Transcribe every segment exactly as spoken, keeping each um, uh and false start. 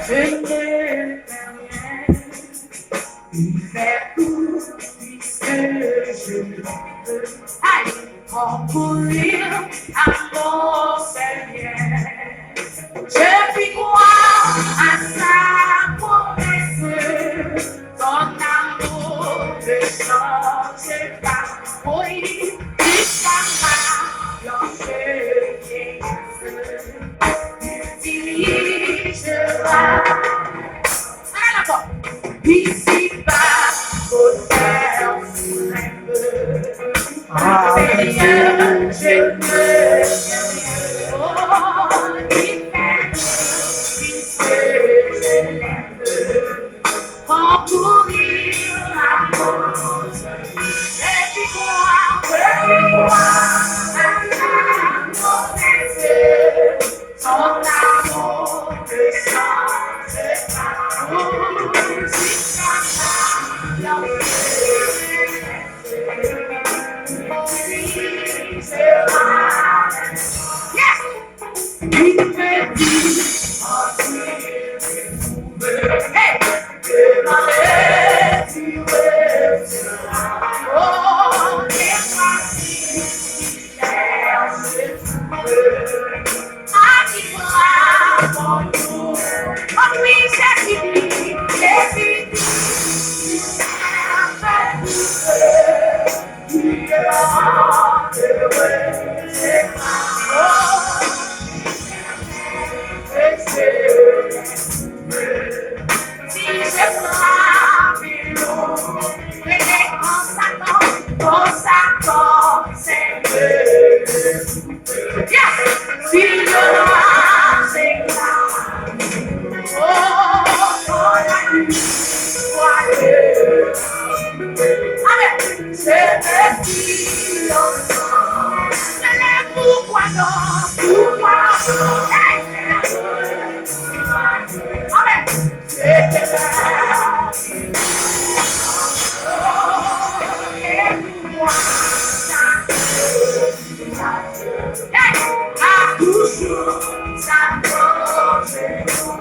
Je ne peux rien y faire pour puisque je ne peux. Hey! Concourir à mon Seigneur. Je puis croire à sa promesse. Ton amour ne change pas. Oui, jusqu'à ma blanche vieillesse. Tu dirigeras. Ici-bas, bonheur,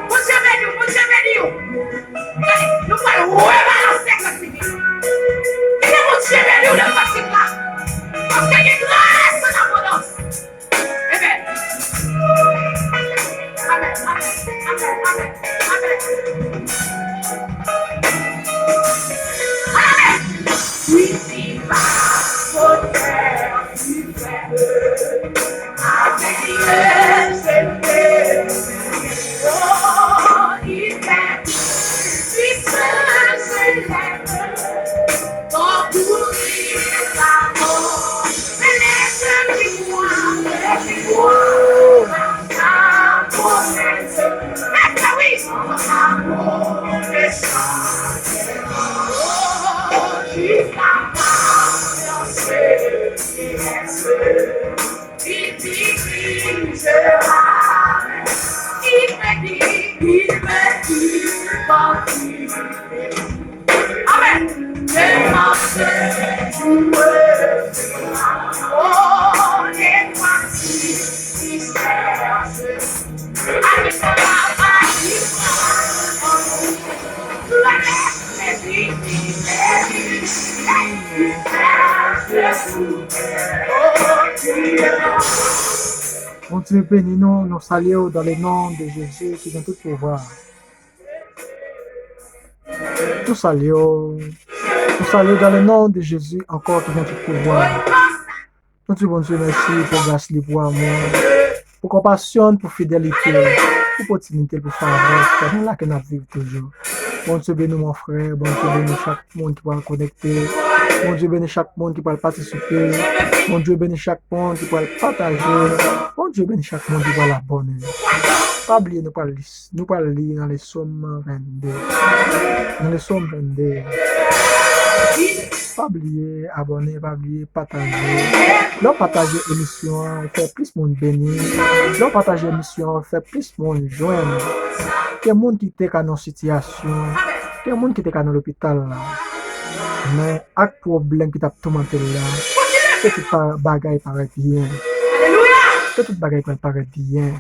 Bondye beni w, Bondye beni w. Gade, nou pral rebalanse kantik la. Kite Bondye beni w nan kantik la. Paske gen gras an abondans. Amen. Amen, amen, amen, amen, amen. Amen. Amen. Bondye beni nou, nou salye w dans le nom de Jésus ki gen tout pouvwa. Nou salye w, nou salye w dans le nom de Jésus ankò ki gen tout pouvwa. Nou di Bondye mèsi pou gras li, pou amou, pou konpasyon, pou fidelite, pou pòtinite, pou favè, se nan lakèl n ap viv toujou. Bondye beni w, mon frè. Bondye beni chak moun ki pral konekte. Bondye beni chak moun ki pral patisipe. Bondye beni chak moun ki pral pataje. Bondye beni chak moun ki pral abòne. Pa bliye nou pral li, nou pral li nan le Sòm vennde. Nan le Sòm vennde. Pa bliye abòne, pa bliye pataje. Lè w pataje emisyon an, ou fè plis moun beni. Lè w pataje emisyon an, ou fè plis moun jwenn. Gen moun ki te ka nan sitiyasyon, gen moun ki te ka nan lopital la. Men ak pwoblèm ki t ap toumante l la, ke tout pa, bagay parèt byen. Ke tout bagay pral parèt byen.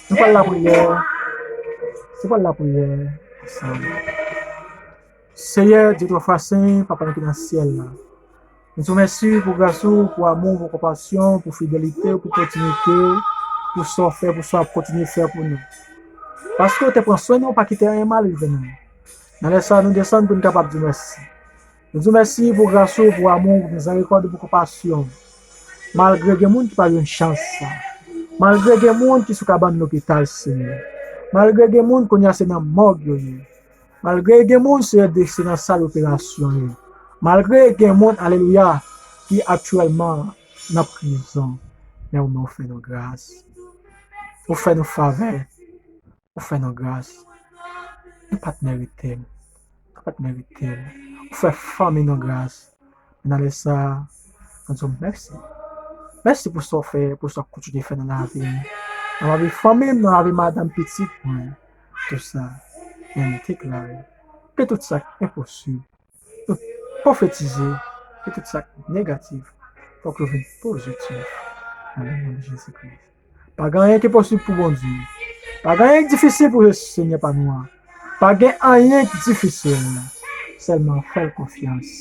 Nou pral lapriyè, Se pral lapriyè ansanm. Seyè, Dye twa fwa sen, Papa nou ki nan syèl la, nou di w mèsi pou gras ou, pou amou, pou konpasyon, pou fidelite ou, pou kontinite ou, pou sa w fè, pou sa w ap kontinye fè pou nou. Paske w te pran swen nou, w pa kite anyen mal rive nou. Nan lè sa a, nou desann pou n kapab di w mèsi. Nou di w mèsi pou gras ou, pou amou, pou mizèrikòd ou, pou konpasyon w. Malgre gen moun ki pa jwenn chans sa, malgre gen moun ki sou kabann lopital, Senyè, malgre gen moun kounye a se nan mòg yo ye, malgre gen moun, Senyè, se nan sal operasyon yo, malgre gen moun, alelouya, ki aktyèlman nan prizon, men ou, men ou fè nou gras, ou fè nou favè. Ou fè nou gras. Nou pa t merite l. Nou pa t merite l. Ou fè fanmi nou gras. Men nan lè sa a, nou di w mèsi. Mèsi pou sa w fè, pou sa w kontinye fè nan lavi m, nan lavi fanmi m, nan lavi madanm, pitit mwen. Tout sa, men m deklare ke tout sa k enposib, nou pwofetize ke tout sa k negatif, fòk yo vin pozitif nan le non de Jezi Kris. Pa gen anyen ki posib pou Bondye. Pa gen anyen ki difisil pou Senyè pa nou an. Pa gen anyen ki difisil. Sèlman fè l konfyans.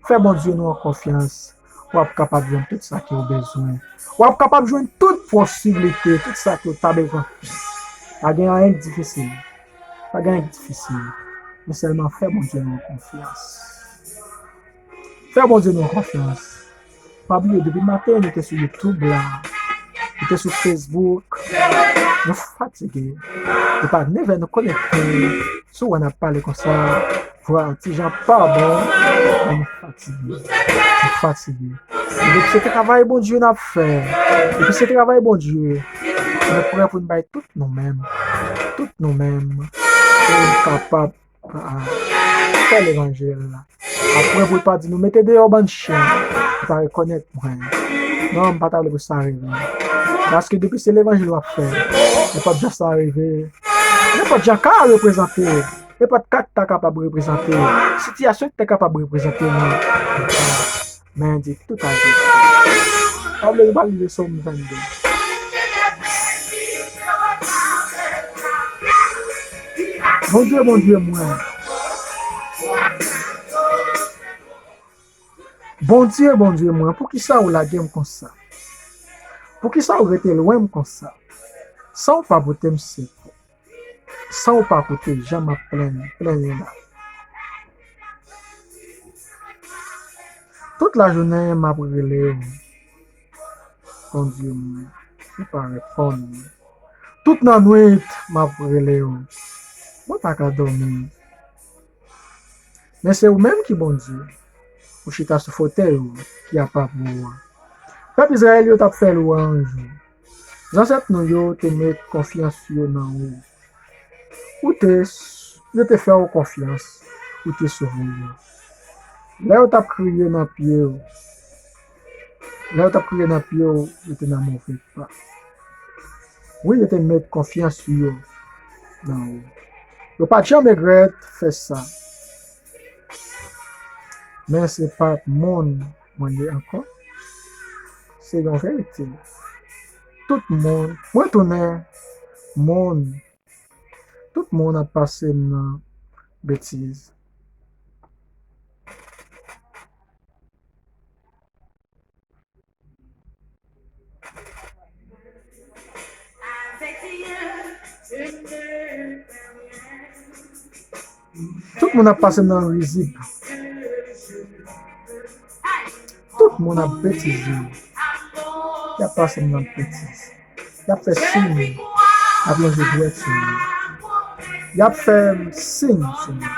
Fè Bondye nou an konfyans. W ap kapab jwenn tout sa ke w bezwen. W ap kapab jwenn tout posiblite, tout sa ke w ta bezwen fè. Pa gen anyen ki difisil. Pa gen anyen ki difisil. Men sèlman fè Bondye nou an konfyans. Fè Bondye nou an konfyans. Pa bliye, depi maten, nou te sou YouTube la, nou te sou Facebook, nou fatige. Depi a nevè, nou konekte. Si w wè n ap pale konsa, vwa an ti jan pa bon, men nou fatige. Nou fatige. E depi se travay Bondye n ap fè, depi se travay Bondye, nou prè pou n bay tout nou menm, tout nou menm, pou n kapab fè levanjil. Apre, pou l pa di nou, mete deyò bann chen, ou pa rekònèt mwen. Non, m pa ta vle pou sa rive. Paske depi se levanjil w ap fè, nenpòt jan sa rive, nenpòt jan ka reprezante, nenpòt ka ki ta kapab reprezante, sitiyasyon ki ta kapab reprezante nou. Men di tout a Jezi. Pa bliye nou pral li Sòm vennde. Bondye, Bondye mwen. Bondye, Bondye mwen, poukisa ou lage m konsa? Poukisa ou rete lwen m konsa? San w pa pote m sekou. San w pa koute jan m ap plenn, plenyen la. Tout lajounen m ap rele w, Bondye mwen, ou pa reponn mwen. Tout nannwit m ap rele w, mwen pa ka dòmi. Men se ou menm ki Bondye, ou chita sou fotèy ou ki apa pou ou an. Pèp Izrayèl yo t ap fè lwanj ou. Zansèt nou yo te met konfyans yo nan ou. Ou te, yo te fè w konfyans, ou te sove yo. Lè yo t ap kriye nan pye w, lè yo t ap kriye nan pye w, yo te nan move pa. Wi, yo te met konfyans yo nan ou. Yo pa t janm regrèt fè sa. Men se pa t moun mwen ye ankò. Se yon verite. Tout moun, mwen tounen moun. Tout moun ap pase m nan betiz. Tout moun ap pase m nan rizib. Tout moun ap betize m. Y ap pase m nan betiz. Y ap fè siy. Y ap lonje dwèt sou mwen. Y ap fè m siy sou mwen.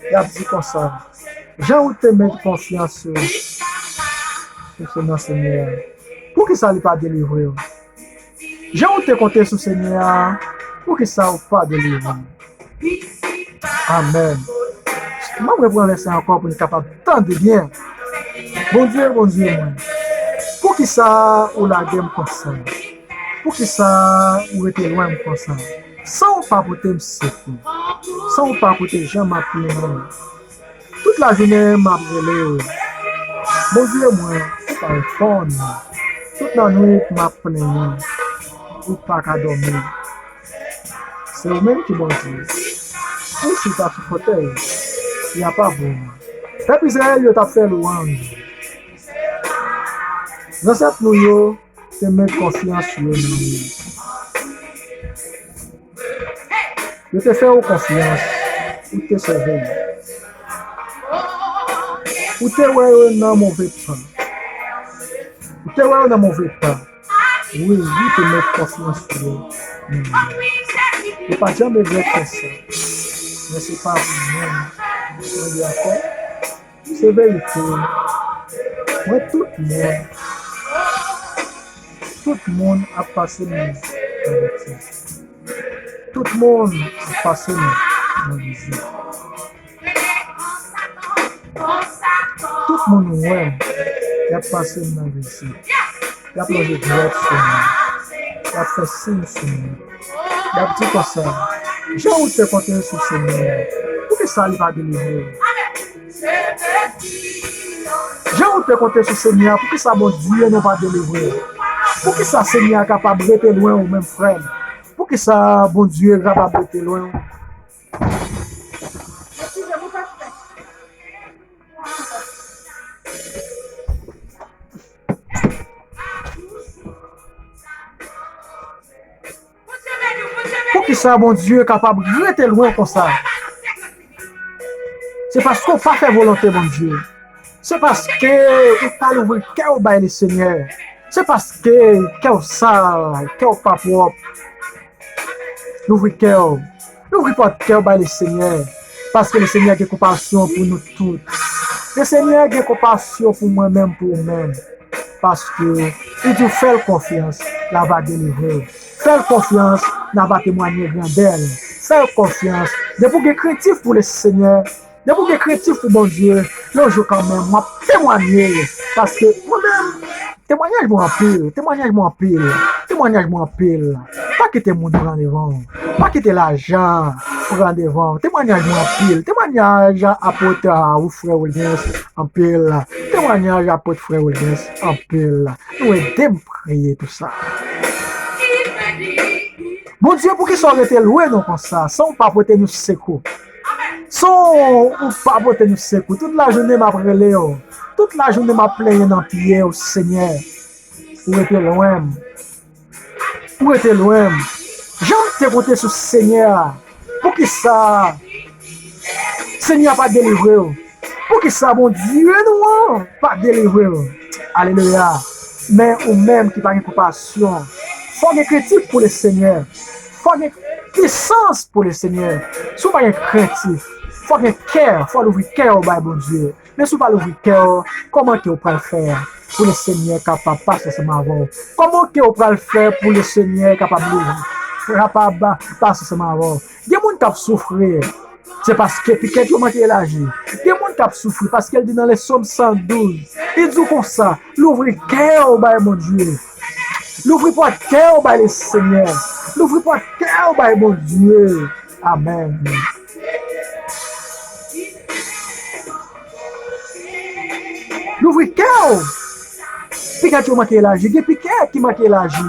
Y ap di konsa, jan ou te met konfyans ou sou nan Senyè a, poukisa li pa delivre w? Jan ou te konte sou Senyè a, poukisa ou pa delivre m? Amèn. M ap repran vèsè ankò pou n kapab tande byen. Bondye, Bondye mwen, poukisa ou lage m konsa? Poukisa ou rete lwen m konsa? San ou pa pote m sekou, san ou pa koute jan m ap plenyen. Tout lajounen m ap rele w. Bondye mwen, ou pa reponn. Tout lannwit m ap plenyen. Ou pa ka dòmi. Se ou menm ki Bondye. Ou chita sou fotèy, y a pa bon. Pèp Izrayèl yo t ap fè lwanj. Zansèt nou yo te met konfyans yo nan ou. Yo te fè ou konfyans, ou te sove yo. Ou te wè yo nan move pa. Ou te wè yo nan move pa. Wi, ou te met konfyans yo nan ou. Yo pa t janm regrèt fè sa. Men se pa ou menm. Mwen di ankò, se verite. Mwen, tout moun, tout moun ap pase m nan vètyè. Tout moun ap pase m nan rizib. Tout moun wè m, y ap pase m nan rizib. Y ap lonje dwèt sou mwen. Y ap fè siy sou mwen. Y ap di konsa, jan ou te konte sou Senyè a, poukisa li pa delivre w? Jan ou te konte sou Senyè a, poukisa Bondye nou pa delivre w? Poukisa Senyè a kapab rete lwen ou menm frè m? Poukisa Bondye kapab rete lwen ou? Poukisa Bondye kapab rete lwen konsa? Se paske w pa fè volonte Bondye. Se paske ou pa louvri kè w bay Lesenyè. Se paske kè w sal, kè w pa pwòp. Louvri kè w. Louvri pòt kè w bay Lesenyè. Paske Lesenyè gen konpasyon pou nou tout. Lesenyè gen konpasyon pou mwen menm, pou ou menm. Paske li di w fè l konfyans, l ava delivre w. Fè l konfyans, l ava temwanye grandè l. Fè l konfyans. Depi w gen krentif pou Lesenyè, depi w gen krentif pou Bondye, yon jou kanmenm, w ap temwanye. Paske mwen menm, temwanyaj mwen anpil, temwanyaj mwen anpil, temwanyaj mwen anpil. Pa kite moun pran devan w. Pa kite lajan pran devan w. Temwanyaj mwen anpil. Temwanyaj apot a ou frè Wilgens anpil. Temwanyaj apot frè Wilgens anpil. Nou ede m priye pou sa. Bondye, poukisa w rete lwen nou konsa, san w pa pote nou sekou? San w pa pote nou sekou? Tout lajounen m ap rele w. Tout lajounen m ap plenyen nan pye w, Senyè. Ou rete lwen m. Ou rete lwen m. Jan m te konte sou Senyè a, poukisa Senyè a pa delivre w? Poukisa Bondye nou an pa delivre w? Alelouya. Men ou menm ki pa gen konpasyon, fò w gen krentif pou Lesenyè. Fò w gen pisans pou Lesenyè. Si w pa gen krentif, fò w gen kè, fò w louvri kè w bay Bondye. Men si w pa louvri kè w, kòman ke w pral fè pou Lesenyè kapab pase ansanm avè w? Kòman ke w pral fè pou Lesenyè kapab louvri, kapab pase ansanm avè w? Gen moun k ap soufri, se paske pikèt yo manke elaji. Gen moun k ap soufri paske l di nan Lesòm san douz, li di w konsa, louvri kè w bay Bondye. Louvri pòt kè w bay Lesenyè. Louvri pòt kè w bay Bondye. Amèn. Louvri kè w. Pikèt yo manke elaji. Gen pikèt ki manke elaji.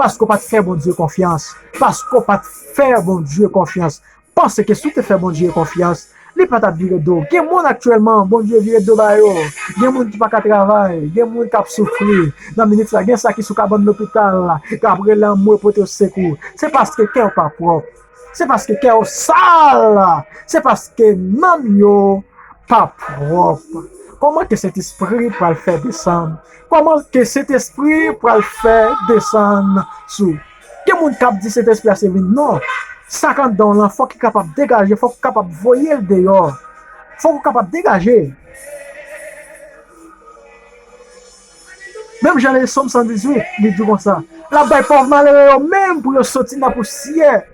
Paske w pa t fè Bondye konfyans. Paske w pa t fè Bondye konfyans. Panse ke si w te fè Bondye konfyans, li pa t ap vire do. Gen moun aktyèlman, Bondye vire do ba yo. Gen moun ki pa ka travay. Gen moun k ap soufri. Nan minit sa, gen sa ki sou kabann lopital la, k ap rele anmwe pote yo sekou. Se paske kè w pa pwòp. Se paske kè yo sal. Se paske nanm yo pa pwòp. Kòman ke Sentespri pral fè desann? Kòman ke Sentespri pral fè desann sou? Gen moun k ap di Sentespri a se vin. Non. Sa k anndan w lan, fòk li kapab degaje, fòk ou kapab voye l deyò. Fòk ou kapab degaje. Menm jan nan Sòm san dizuit, li di konsa, l ap bay pòv malere yo menm pou yo soti nan pousyè.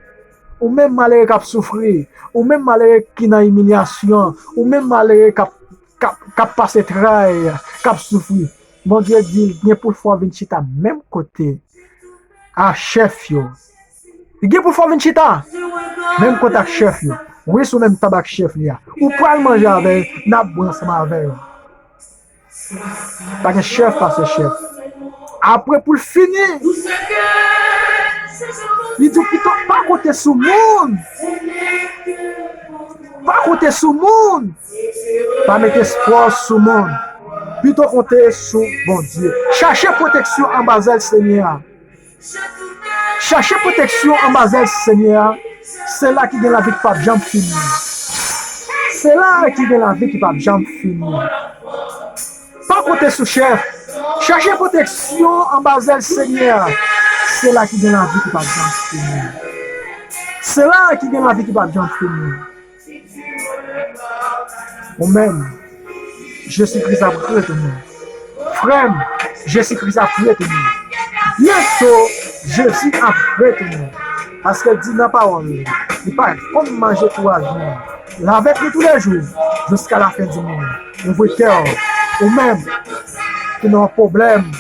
Ou menm malere k ap soufri, ou menm malere ki nan imilyasyon, ou menm malere k ap, k ap, k ap pase tray, k ap soufri. Bondye di l gen pou l fè w vin chita menm kote ak chèf yo. Li gen pou l fè w vin chita menm kote ak chèf yo. Wi, sou menm tab ak chèf li a. Ou pral manje avè l, n ap bwè ansanm avè yo. Pa gen chèf pase chèf. Apre pou l fini, li di w pito pa kont konte sou moun. Pa konte sou moun. Pa mete espwa w sou moun. Pito konte sou Bondye. Chache pwoteksyon anba zèl Senyè a. Chache pwoteksyon anba zèl Senyè a. Se la ki gen lavi ki p ap janm fini. Se la ki gen lavi ki p ap janm fini. Pa konte sou chèf. Chache pwoteksyon anba zèl Senyè a. Se la ki gen lavi ki p ap janm fini. Se la ki gen lavi ki p ap janm fini. Ou menm, Jezi Kris ap retounen. Frè m, Jezi Kris ap retounen. Byento, Jezi ap retounen. Paske l di nan pawòl li, li pa konn manje tou a jou. L avèk nou toulejou, jiska lafen di mond. Ouvri kè w. Ou menm ki nan yon pwoblèm,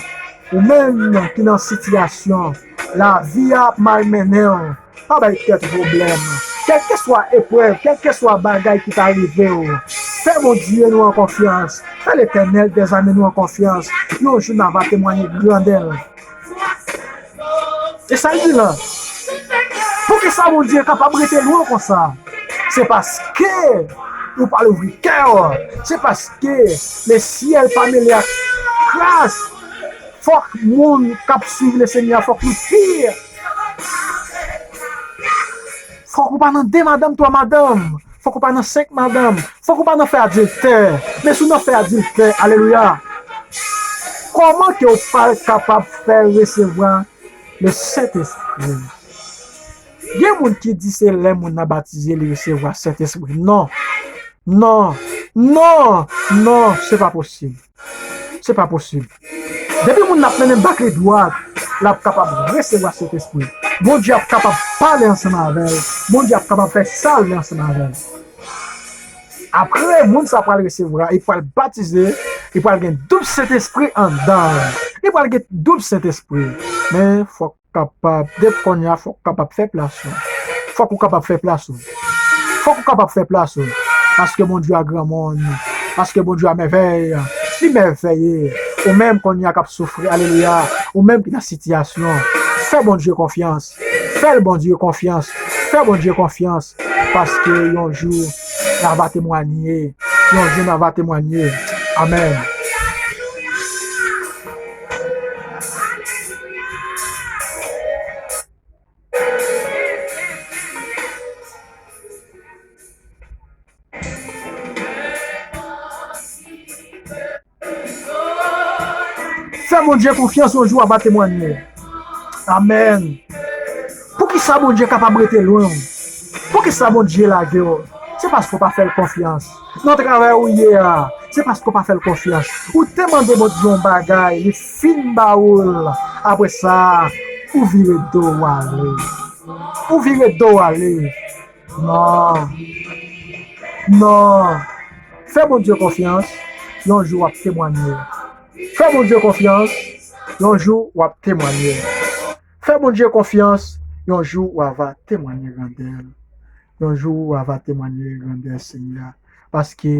ou menm ki nan sitiyasyon, lavi a ap malmennen w, pa bay tèt ou pwoblèm. Kèlkeswa eprèv, kèlkeswa bagay ki ta rive w, fè Bondye nou an konfyans. Fè Letènèl dèzame nou an konfyans. Yon jou n a va temwanye grandè l. E sa l di la, poukisa Bondye kapab rete lwen w konsa? Se paske ou pa louvri kè w. Se paske lesyèl pa mele ak kras. Fòk moun k ap swiv Lesenyè a, fòk nou pi. Fòk ou pa nan de madanm, twa madanm. Fòk ou pa nan senk madanm. Fòk ou pa nan fè adiltè. Men si w nan fè adiltè, alelouya. Kòman ke w pral kapab fè resevwa Lesentespri? Gen moun ki di se lè moun nan batize li resevwa Sentespri. Non. Non. Non. Non. Se pa posib. Se pa posib. Depi moun nan ap mennen bak li dwat, l ap kapab resevwa Sentespri. Bondye ap kapab pale ansanm avè l. Bondye ap kapab fè sa l vle ansanm avè l. Apre, moun sa pral resevwa, li pral batize, li pral gen doub Sentespri anndan l. Li pral gen doub Sentespri. Men, fòk kapab, depi kounye a, fòk kapab fè plas ou. Fòk ou kapab fè plas ou. Fòk ou kapab fè plas ou. Paske Bondye a granmoun. Paske Bondye a mèvèy. Li mèvèye. Ou menm kounye a k ap soufri, alelouya. Ou menm ki nan sitiyasyon. Fè Bondye konfyans. Fè l Bondye konfyans. Fè Bondye konfyans. Paske yon jou, n a va temwanye. Yon jou, n a va temwanye. Amèn. Fè Bondye konfyans, yon jou w ap temwanye. Amèn. Poukisa Bondye kapab rete lwen w? Poukisa Bondye lage w? Se paske w pa fè l konfyans. Nan travay ou ye a, se paske w pa fè l konfyans. Ou te mande Bondye yon bagay, li fin ba ou l. Apre sa, ou vire do w ale. Ou vire do w ale. Non. Non. Fè Bondye konfyans, yon jou w ap temwanye. Fè Bondye konfyans, yon jou w ap temwanye. Fè Bondye konfyans, yon jou w ava temwanye grandè l. Yon jou w ava temwanye grandè Senyè a. Paske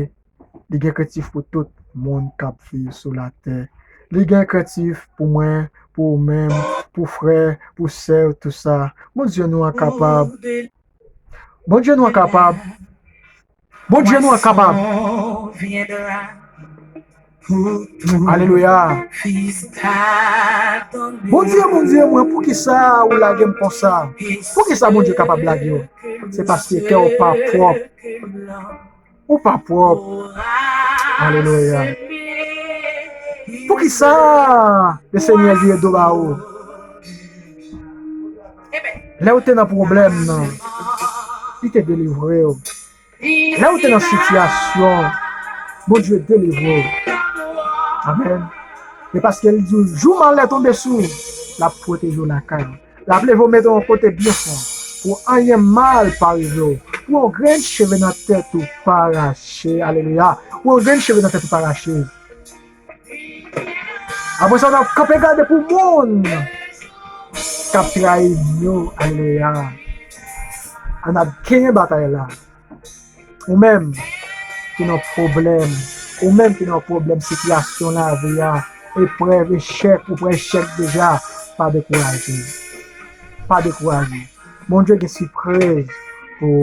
li gen krentif pou tout moun k ap viv sou latè. Li gen krentif pou mwen, pou ou menm, pou frè, pou sè, tou sa. Bondye nou an kapab. Bondye nou an kapab. Bondye nou an kapab. Alelouya. Bondye, Bondye mwen, poukisa ou lage m konsa? Poukisa Bondye kapab lage w? Se paske kè w pa pwòp. Ou pa pwòp. Alelouya. Poukisa Lesenyè vire do ba ou? Lè ou te nan pwoblèm nan, li te delivre w. Lè ou te nan sitiyasyon, Bondye delivre w. Amèn. E paske li di w, jou malè tonbe sou w, l ap pwoteje w lakay ou. L ap leve w mete w yon kote byen fò. Pou anyen mal pa rive w. Pou yon grenn cheve nan tèt ou pa rache. Alelouya. Pou yon grenn cheve nan tèt ou pa rache. Apre sa, n ap kanpe gade pou moun k ap trayi nou yo. Alelouya. Ann ap genyen batay la. Ou menm ki nan pwoblèm, ou menm ki nan pwoblèm, sitiyasyon lavi a, eprèv, echèk, ou pran echèk deja, pa dekouraje. Pa dekouraje. Bondye gen sipriz pou ou.